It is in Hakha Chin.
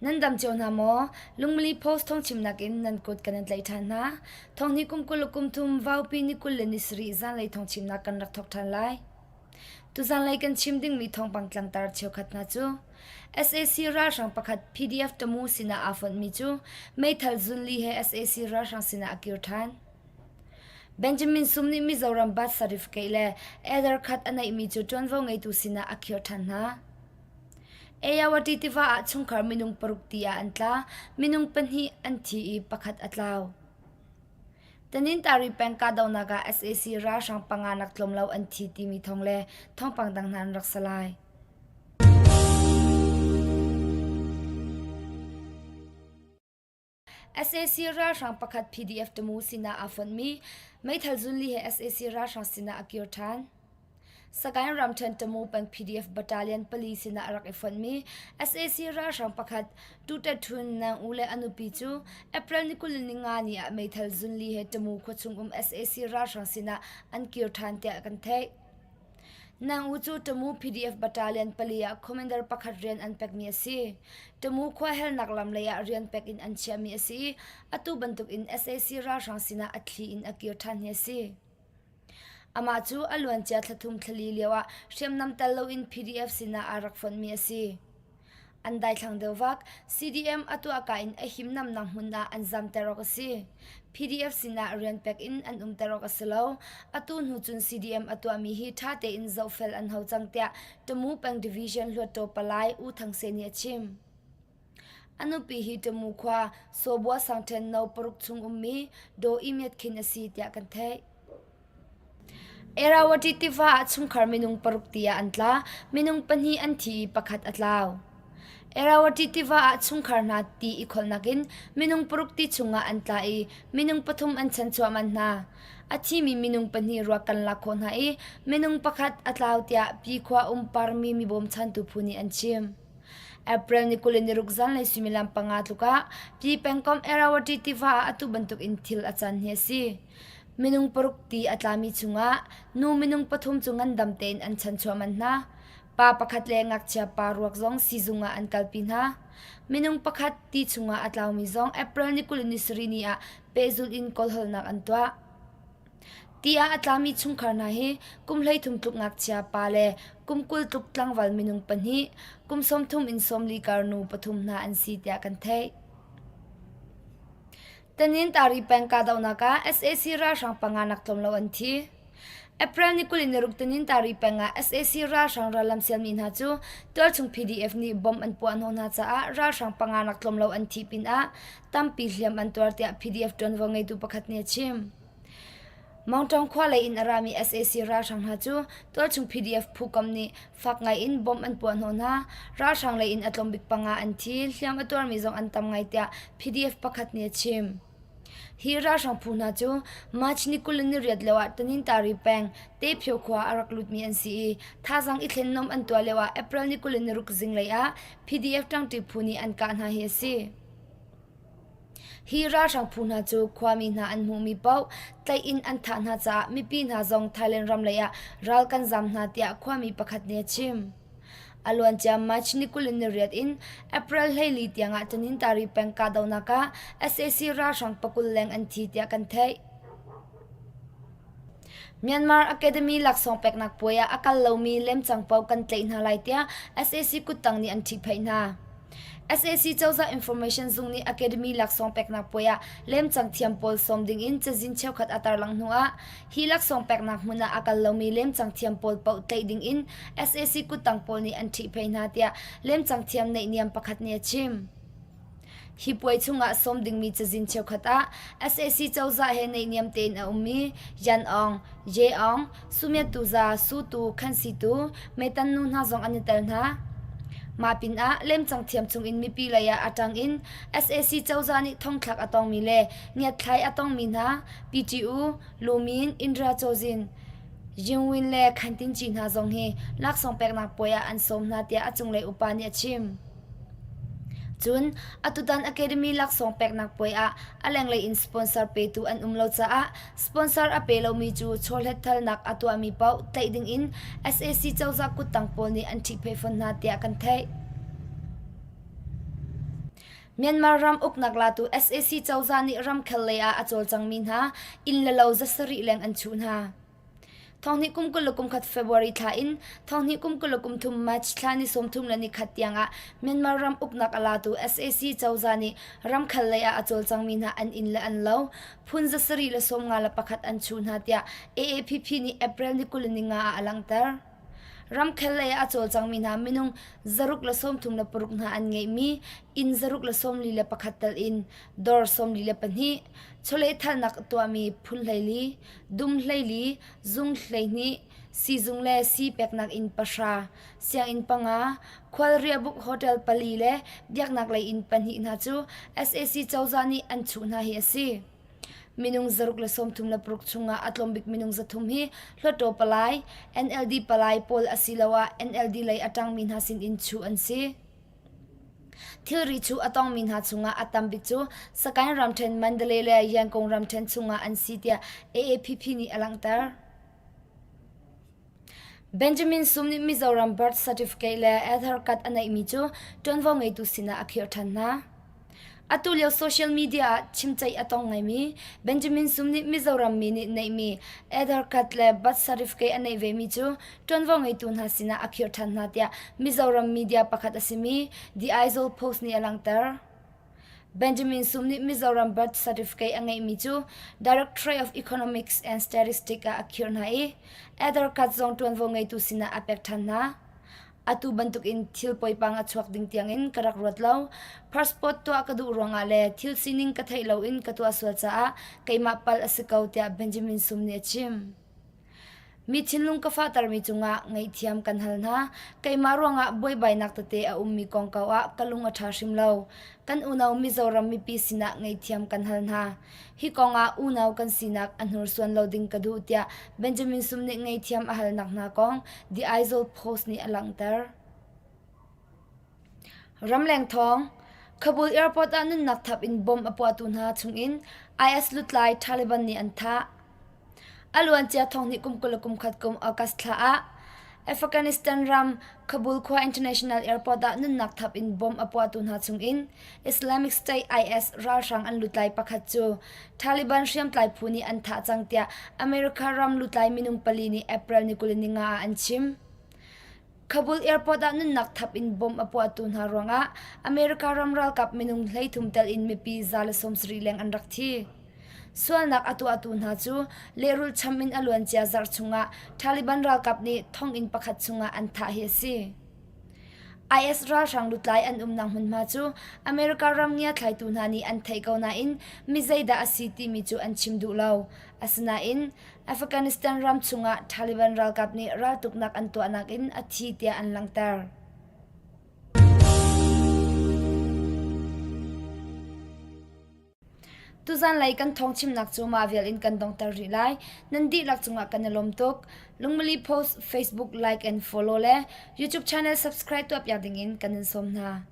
Nan dam cio hna maw? Lungmili Post thawngchimnak in nan kut kan in tlaih ṭhan hna. Thonghnih kum 20 le kum thum vaupi ni 27 zanlei thawngchimnak kan rak thawk ṭhan lai. Tuzanlei kan chim dingmi thawngpang tlangtar cheukhat hna cu sac ralhrang pakhat PDF Tamu sinah aa fonhmi cu meithal zunli he sac ralhrang sinah a kir ṭhan. Benjamin Sum nih Mizoram birth certificate le Aadhaar card a neihmi cu ṭuanvo ngeitu sinah a khir ṭhan hna. Ayawati tiva ah chungkhar minung paruk ti ah an tla, minung pahnih an thi i pakhat a tlau. Tanintari peng kahdohnak ah sac ralhrang panga nak tlawm lo an thi timi thawng le thawngpang dang hna an rak si lai. Sac ralhrang pakhat PDF Tamu sinah aa fonhmi meithal zunli he sac ralhrang sinah a kir ṭhan. Sagaing ramṭhen Tamu peng PDF battalion pali sinah a rak i fonhmi sac ralhrang pakhat Tuta Htun Nang U le a nupi cu April ni 25 ni ah meithal zunli he Tamu khuachung um sac ralhrang sinah an kir ṭhan tiah kan theih. Nang U cu Tamu PDF battalion pali ah commander pakhat rian an pekmi a si. Tamu khua helnak lam lei ah rian pek in an chiahmi a si i atu bantuk in sac ralhrang sinah a thli in a kir ṭhan hi a si. Amah cu a luancia thlathum thlali lioah hriamnam tel loin PDF sinah aa rak fonhmi a si. An daithlang deuh vak. CDM a tuahka in a himnamnak hmun ah an zamter awk a si. PDF sinah rian pek in an umter awk a si lo. Atu hnu cun CDM a tuahmi hi ṭha tein zohfel an hau cang tiah Tamu peng Division Hluttaw Palai U Thang Se nih a chim. A nupi hi Tamu khua Sawbua sangṭhen no paruk chung ummi Daw I Myat Khin a si tiah kan theih. Irrawaddy tiva ah chungkhar minung paruk ti ah an tla. Minung pahnih an thi i pakhat a tlau. Irrawaddy tiva ah chungkhar hna ti i kholhnak in minung paruk ti chungah an tla i minung pathum an chanchuah manh hna. A thimi minung pahnih ruak kan lak khawh hna i minung pakhat a tlau tiah Pi khua um parmi mi bawmchantu phu nih an chim. April ni 26 zanlei suimilam panga tluk ah Pi pengkomh Irrawaddy tiva ah atu bantuk in thil a can hi a si. Minung paruk ti a tlami chungah nu minung pathum cu ngandam tein an chanchuah manh hna. Pa pakhat le ngakchia pa ruak zong siizung ah an kalpi hna. Minung pakhat ti chungah a tlaumi zong April ni 27 ni ah pehzulh in kawlhawlnak an tuah. Ti ah a tlami chungkhar hna hi kum 13 tluk ngakchia pa le kum 20 tluk tlangval minung pahnih, kum 30 in 40 kar nu pathum hna an si tiah kan theih. Tanintari peng kahdohnak ah sac ralhrang panga nak tlawm lo an thi. April ni 26 Tanintari peng ah sac ralhrang rallam sialmi hna cu tualchung PDF nih bomb an puah hnawh hna caah ralhrang panga nak tlawm lo an thih pinah tampi hliam an tuar tiah PDF ṭuanvo ngeitu pakhat nih a chim. Mawngṭawng khua lei in a rami sac ralhrang hna cu tualchung PDF phukomh nih fak ngai in bomb an puah hnawh hna. Ralhrang lei in a tlawmbik panga an thi, hliam a tuarmi zong an tam ngai tiah PDF pakhat nih a chim. Hi ralhrang phu hna cu March ni 28 lio ah Tanintari peng Tephyo khua a rak lutmi an si i thazaang i thlennom an tuah lio ah April ni 26 zinglei ah PDF ṭangṭi phu nih an kah hna hi a si. Hi ralhrang phu hna cu khuami hna an hmuhmi paoh tlaih in an thah hna caah mipi hna zong Thailand ram lei ah ral kan zam hna tiah khuami pakhat nih a chim. A luancia March ni 28 in April 14 tiangah Tanintari peng kahdohnak ah sac ralhrang pakul leng an thi tiah kan theih. Myanmar Academy laksawng peknak puai ah a kal lomi lemcang paoh kan tlaih hna lai tiah sac kuttang nih an ṭhihphaih hna. Sac cozah information zung nih Academy laksawng peknak puai ah lemcang thiam pawl sawm ding in cazin cheukhat a tarlangh hnu ah hi laksawng peknak hmun ah a kal lomi lemcang thiam pawl paoh tlaih ding in sac kuttang pawl nih an ṭhihphaih hna tiah lemcang thiam naihniam pakhat nih a chim. Hi puai chungah sawm dingmi cazin cheukhat ah sac cozah he naihniam tein a ummi Yan Aung, Ye Aung, Sumyat Tuza, Su Tu, Khan Si Tu, Metan nu hna zong an i tel hna. Mah pinah lemcang thiam chungin mipi lei ah a ṭang in sac cozah nih thongthlak a tongmi le ngiatthlai a tongmi hna PTU, Lumin, Indra Chozin, Yingwin le Khan Tin Ci hna zong hi laksawng peknak puai ah an sawm hna tiah a cunglei upa nih a chim. Cun atutan Academy laksawng peknak puai ah a lenglei in sponsor petu an um lo caah sponsor a pe lomi cu chawhlet thalnak a tuahmi paoh tlaih dingin sac cozah kuttang pawl nih an ṭhihphaih fawn hna tiah kan theih. Myanmar ram uknak latu sac cozah nih ramkhel lei ah a cawlcangmi hna inn le lo zasarih leng an chuh hna. Thonghnih kum 20 le kum khat February thla in thonghnih kum 20 le kum thum March thla ni 30 le ni khat tiangah Myanmar ram uknak a latu sac cozah nih ramkhel lei ah a cawlcangmi hna an inn le an lo phun zasarih le 51 an chuh hna tiah AAPP nih April ni 25 ah a langhter. Ramkhel lei ah a cawlcangmi hna minung 136 hna an ngeihmi inn 141 tel in dawr 42, chawlehthalnak tuahmi phun 14, dum 14, zung 12, siizung le sii peknak inn pahra, sianginn panga, khual riahbuk hotel pali le biaknak lei inn pahnih hna cu sac cozah nih an chuh hna hi a si. Minung 136 chungah a tlawmbik minung 300 hi Hluttaw palai, NLD palai pawl asiloah NLD lei a ṭangmi hna sinin chuh an si. Thilri chuh a tongmi hna chungah a tambik cu Sagaing ramṭhen Mandalay le Yangon ramṭhen chungah an si tiah AAPP nih a langhter. Benjamin Sum nih Mizoram birth certificate le Aadhaar card a neihmi cu ṭuanvo ngeitu sinah a khirh ṭhan hna. Atu lio social media ah chimceih a tong ngaimi Benjamin Sum nih Mizoram mi nih neihmi Aadhaar card le birth certificate a neih vemi cu ṭuanvo ngeitu hna sinah a khirh ṭhan hna tiah Mizoram media pakhat a simi The Aizawl Post nih a langhter. Benjamin Sum nih Mizoram birth certificate a ngeihmi cu Directorate of Economics and Statistics ah a khirh hna i Aadhaar card zong ṭuanvo ngeitu sinah a pek ṭhan hna. Atu bantukin thil poipang a chuak ding tiangin ka rak ruat lo. Passport tuah ka duh ruangah le thil sining ka theih loin ka tuah sual caah keimah palh a si ko tiah Benjamin Sum nih a chim. Mi thinlung ka fahtermi cungah ngaihthiam kan hal hna. Keimah ruangah buaibainak tete a ummi kongkau ah ka lung a ṭha hrim lo. Kan unau Mizoram mipi sinah ngaihthiam kan hal hna. Hi kongah unau kan sinak a hnursuan lo ding ka duh tiah Benjamin Sum nih ngaihthiam a halnak hna kong The Aizawl Post nih a langhter. Ramleng thawng, Kabul airport ah nunnak thap in bomb a puahtu hna chungin IS lutlai Taliban nih an thah. A luancia thonghnih kum 21 kum August thla ah Afghanistan ram Kabul khua International Airport ah nunnak thap in bomb a puahtu hna chungin Islamic State IS ralhrang an lutlai pakhat cu Taliban hriamtlai phu nih an thah cang tiah America ram lutlai minung pali nih April ni 25 ah an chim. Kabul airport ah nunnak thap in bomb a puahtu hna ruangah America ram ralkap minung 13 tel in mipi 170 leng an rak thi. Sualnak a tuahtu hna cu lehrulh cham in a luancia zarh chungah Taliban ralkap nih thonginn pakhat chungah an thah hi a si. IS ralhrang lutlai an umnak hmunhma cu America ram ngiathlaitu hna nih an theih ko nain mi zeidah a si timi cu an chim duh lo. Asinain Afghanistan ram chungah Taliban ralkap nih raltuknak an tuahnak in a thi tiah an langhter. Tuzan lei kan thawng chimnak cu mah vial in kan dongter rih lai. Nan dihlak cungah kan i lawm tuk. Lungmali post Facebook like and follow le YouTube channel subscribe tuah piak ding in kan in sawm hna.